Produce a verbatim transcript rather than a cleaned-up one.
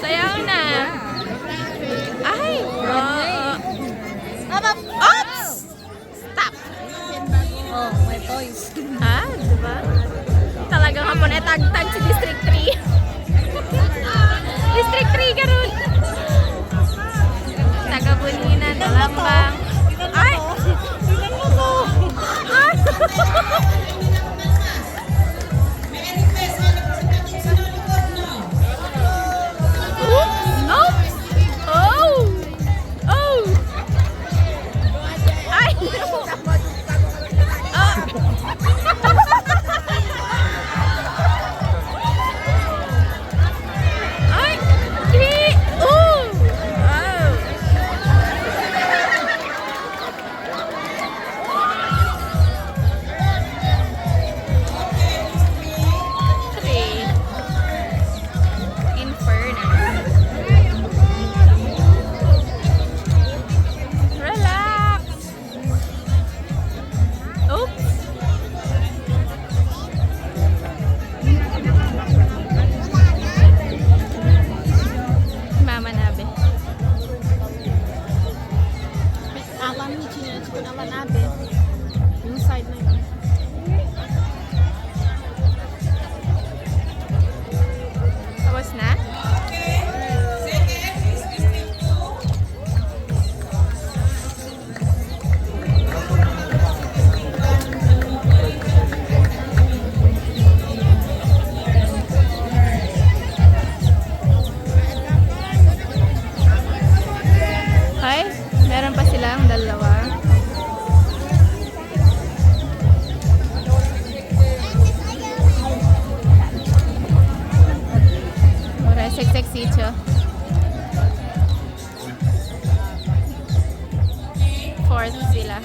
Sayaw na. Ay! Oo. Oops! Stop! Oh, my voice. Ha? Diba? Talagang hapon e, tag, tag si District three. District three, ganun. Taga Buninan, Balambang. Ay! Ay! Oops! Oops! Oh! Oh! Ay! Ah! Ay! Hi! Oh! Oh! Three. Inferno. Relax. Oops. Mama na, be. Awan ni China, chikon awan na, be. Yung side na yun. Tapos na? Ay, meron pa silang dalawa. Mura, sexy, sexy, cho. Fourth sila.